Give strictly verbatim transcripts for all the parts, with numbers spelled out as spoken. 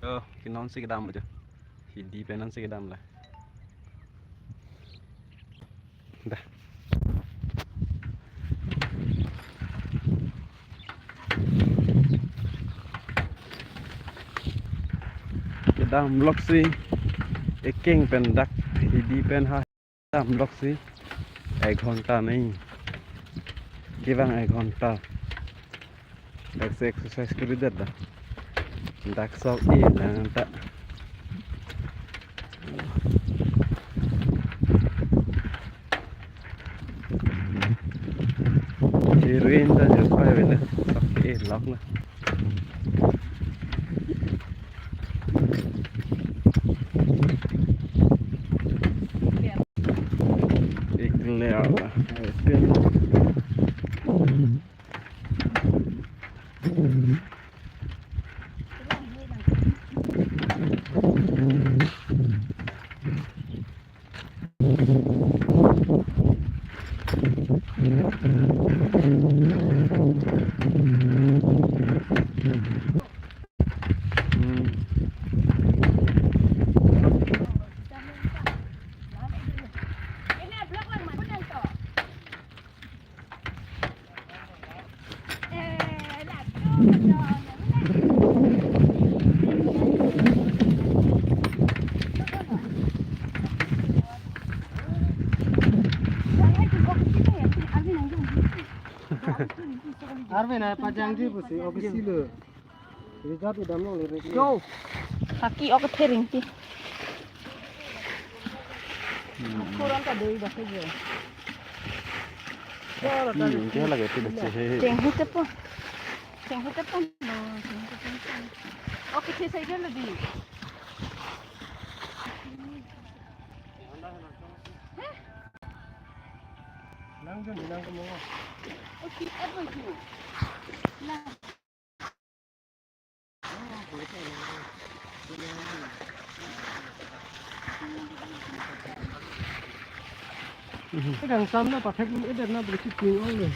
Oh, ke non si kedam aja. Hidi pen non si kedam la. Dah. Kedam lok si ekeng pen dak hidi pen ha. Kedam lok si ek ghonta nai. Kevang ek ghonta. Dak si exercise kuri det dah. Dak sok e lang ta. Heroin ta jo pai vele. Sok e lok na. Ikle ala. Arve na pajangji pusi, obisi lo. Reserve dam long le rek. Yo. Kaki ok thering ti. Kurang ka doi ba ke je. Hmm, dia lagi tu dah cehek. Ceng hut apa? Ceng hut apa? No, ceng hut apa? Oke, cek saya dulu di. Nang jun, nang kemana? Oke, apa itu? Nah. Ikan sam na pathek ni eder na berisi ting ong le.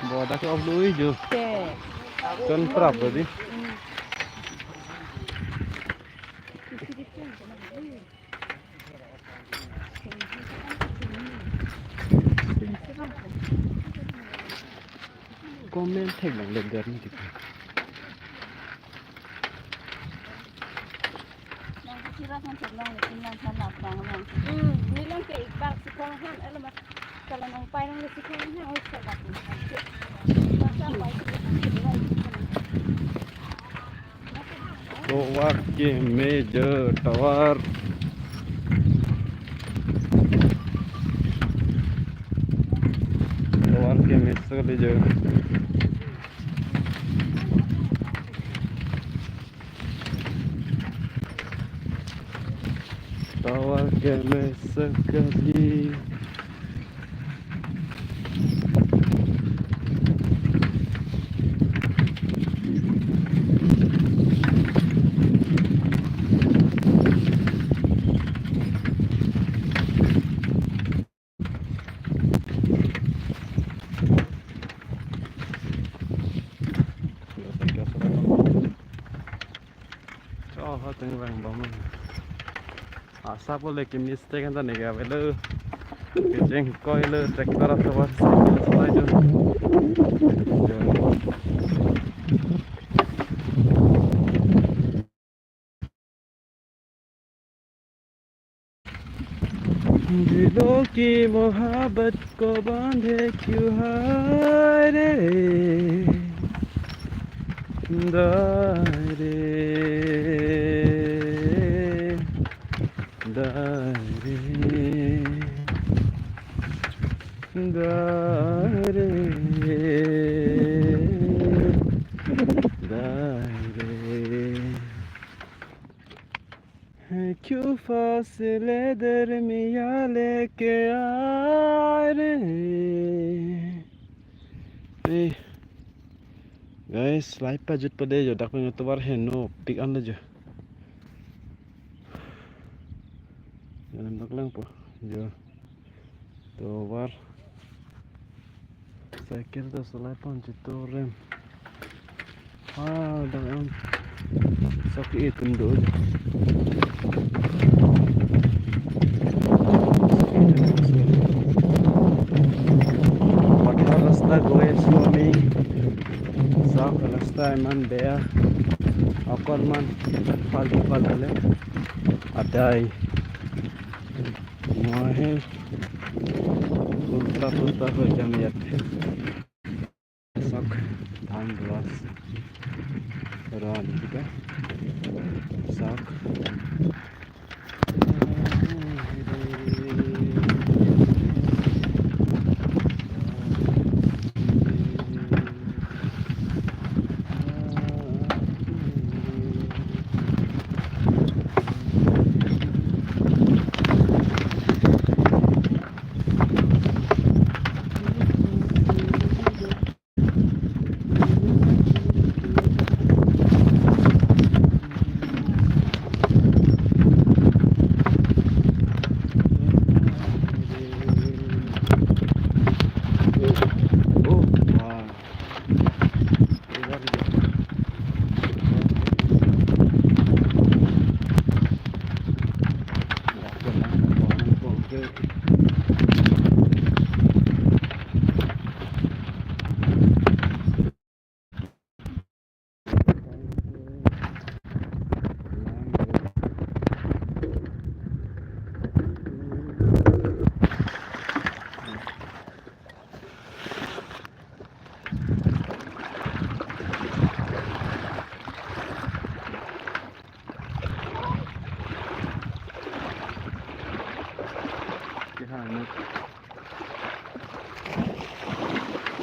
Boda ke off lui jo. Kan prap tadi. Comment thek lang le der ni. Nang kira kan thek lang le tin lang than lang bang lang. Hmm, ni lang ke ik bak si kong han, alam. Kalau nang pai nang si kong han, oh, sa bak. Masa pai si kong han. Tovar ke me jo, tovar. Tovar ke me sekali jo. Tovar ke me sekali. Cho ho teng vang bom. Asa pole ke mistake anta nega velo. Kejeng koi lo tractor atau cycle cholai dun. दिलों की मोहब्बत को बांधे क्यों हाय रे, दाय रे, दाय रे, दाय रे, दाय रे। है क्यों फासले दरमियाँ लेके आ रहे। Hey, guys, live pajut pade jo, dak pen tovar henopik an jo. Jalan dak lang po jo. Tovar. Cycle Kir ta solai pon chitu rem. Ah, dang em. Sok itum do. Pathar rasta goya swimming. Sok rasta eman beya. Akorman fal fal le. Adai. Mo he. Ulta pulta ho jam yat. Sok dhan ras ran kita. Sok.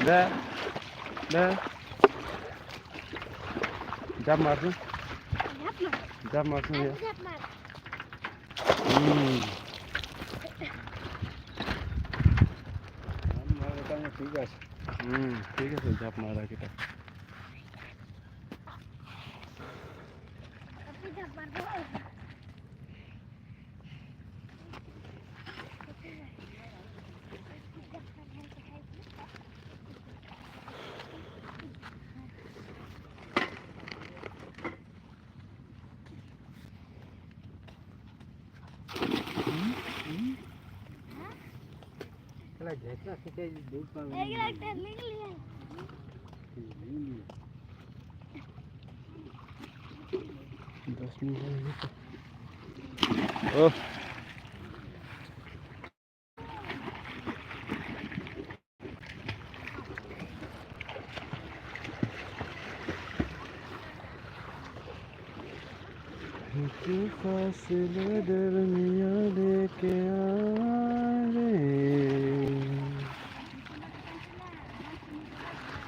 Deh. Deh. Jump mar si. Jump mar. Jump mar si ya. Jump mar. Hmm. Jump mar kita nggak tugas. Hmm, ঠিক আছে, jump mara kita. Oh. Qué fácil de venir de que hay.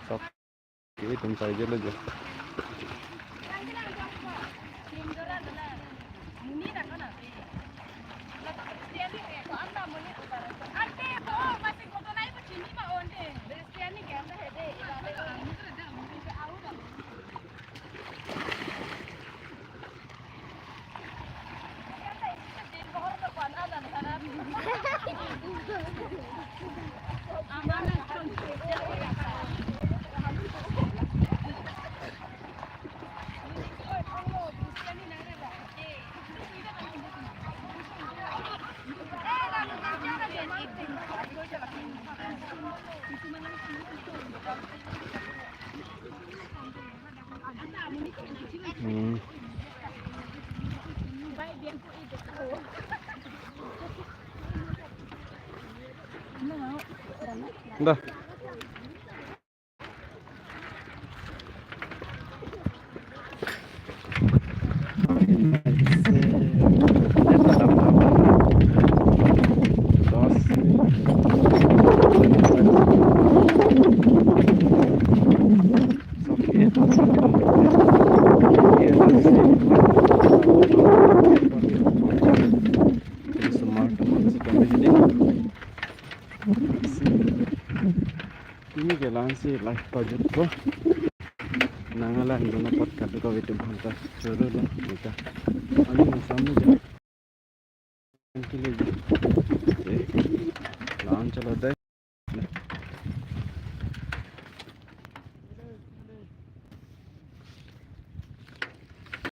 Sok. Oke, itum saja lo jo. Hmm. Dah. Smart. Pini ke la-ansi live pajutpo. Nanglang dun apot kadokave atum aphan ta choro lo neta. Ani masam ni ja. Kili. Eh, la-an chalo dai.